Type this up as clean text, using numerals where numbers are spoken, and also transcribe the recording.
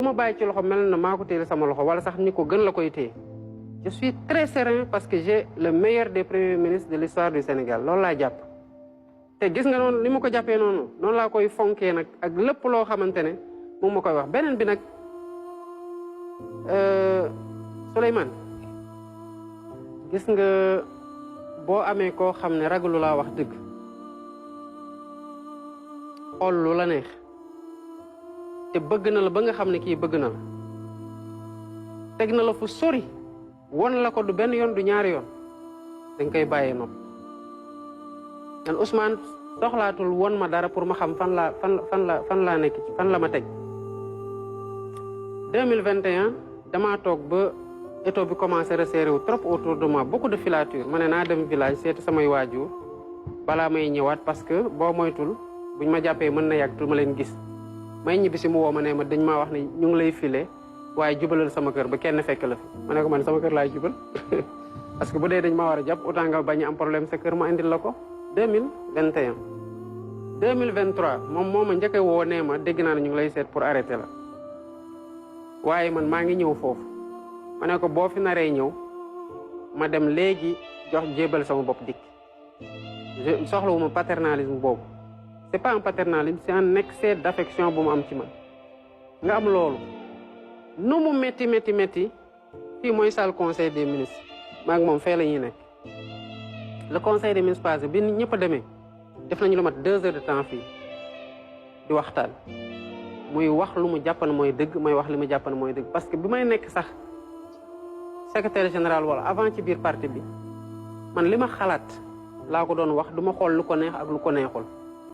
su ma bàyyi ci loxo mel na maa ko téye sama loxo wala sax ni ko gën la koy téye je suis très serein parce que j'ai le meilleur des premiers ministres de l'histoire du Sénégal loolu laa jàpp te gis nga noonu li ma ko jàppee noonu laa koy fonkee nag ak lépp loo xamante ne moom ma koy wax beneen bi nag Souleymane gis nga boo amee koo xam ne ragalu laa wax dëgg xool lu la neex te bëgg na la ba nga xam ne kii bëgg na la teg na la fu sori won la ko du benn yoon du ñaari yoon dañ koy bàyyee nopp man Ousmane soxlaatul won ma dara pour ma xam fan laa nekk ci fan la ma teg 2021 damaa toog ba étau bi commencé resserré wu trop autour de moi beaucoup de filature ma ne naa dem village seeti samay waajur balaa may ñëwaat parce que boo moytul buñ ma jàppee mën na yàgg tu ma leen gis may ñibbi si mu woo ma ne ma dañ maa wax ne ñu ngi lay file waaye jubalal sama kër ba kenn fekk la fi ma ne ko man sama kër laay jubal parce que bu dee dañ ma war a jàpp autant nga bañ am problème sa kër ma indil la ko 2021 2023 moom moo ma njëkk a woo nee ma dégg naa ne ñu ngi lay seet pour arrêter la waaye man maa ngi ñëw foofu ma ne ko boo fi naree ñëw ma dem léegi jox jébal sama bopp dikk soxlawuma paternalisme boobu c'est pas un paternalisme c'est un excès d'affection bu mu am ci man nga am loolu nu mu métti fii mooy salle conseil des ministres maa ngi moom fee la ñuy nekk le conseil des ministres passé bi ñëpp a demee def nañu lu mat 2 heures de temps fii di waxtaan muy wax lu mu jàpp ne mooy dëgg may wax li mu jàpp ne mooy dëgg parce que bi may nekk sax secrétaire général wala avant ci biir parti bi man li ma xalaat laa ko doon wax du ma xool lu ko neex ak lu ko neexul